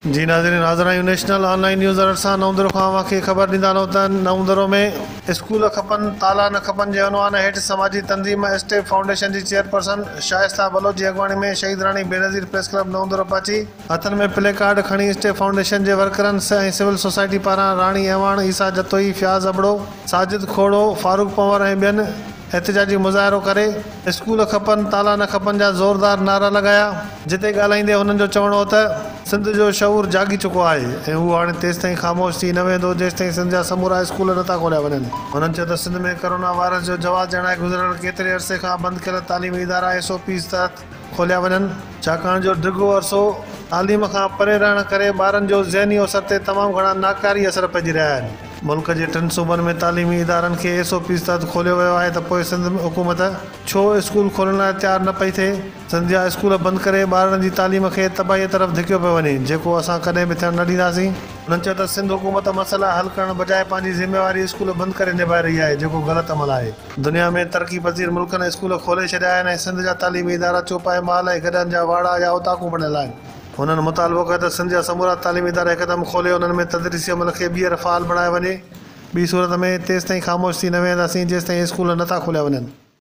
جي ناظرين حاضر آهيون نيشنل آن لائين نيوز الرٽ سان نئون ديرو کان اوهان کي خبر ڏيندا هلون ته نئون ديرو ۾ اسڪول کپن تالا نه کپن جي عنوان هيٺ سماجي تنظيم اسٽيپ فائونڊيشن جي چيئرپرسن شائسته بلوچ جي اڳواڻي ۾ شهيد راڻي بينظير پريس ڪلب نئون ديرو پهچي هٿن ۾ پلي ڪارڊ کڻي اسٽيپ فائونڊيشن جي ورڪرن ۽ سول سوسائٽي پاران راڻي اعواڻ، عيسيٰ جتوئي، فياض ابڙو، ساجد کوڙو، فاروق پنهور ۽ ٻين احتجاجي مظاهرو ڪري اسڪول کپن تالا نه کپن جا زوردار نعرا لڳايا، جتي ڳالهائيندي هنن جو چوڻ هو ته سنڌ جو شعور جاڳي چڪو آهي ۽ هو هاڻي تيستائين خاموش ٿي نه ويهندو جيستائين سنڌ جا سمورا اسڪول نه ٿا کوليا وڃن. هنن چيو ته سنڌ ۾ ڪرونا وائرس جو جواز ڄاڻائي گذريل ڪيتري عرصي کان بند ڪيل تعليمي ادارا ايس او پيز تحت کوليا وڃن، ڇاڪاڻ جو ڊگهو عرصو تعليم کان پري رهڻ ڪري ٻارن جو ذهني اوسر تي تمام گهڻا ناڪاري اثر پئجي رهيا آهن. ملڪ جي ٽن صوبن ۾ تعليمي ادارن کي ايس او پيز تحت کوليو ويو آهي ته پوء سنڌ حڪومت ڇو اسڪول کولڻ لاء تيار نه پئي ٿئي؟ سنڌ جا اسڪول بند ڪري ٻارڙن جي تعليم کي تباهيء طرف ڌڪيو پيو وڃي، جيڪو اسان ڪڏهن به ٿيڻ نه ڏينداسين. هنن چيو ته سنڌ حڪومت مسئلا حل ڪرڻ بجاء پنهنجي ذميواري اسڪول بند ڪري نڀائي رهي آهي، جيڪو غلط عمل آهي. دنيا ۾ ترقي پذير ملڪن اسڪول کولي ڇڏيا آهن ۽ سنڌ جا تعليمي ادارا چوپائي مال ۽ گڏهن جا واڙا يا اوطاقون بڻيل آهن. هنن مطالبو ڪيو ته سنڌ جا سمورا تعليمي ادارا هڪدم کولي انهن ۾ تدريسي عمل کي ٻيهر فعال بڻايو وڃي، ٻي صورت ۾ تيستائين خاموش ٿي نه ويهنداسين جيستائين اسڪول نه ٿا کوليا وڃن.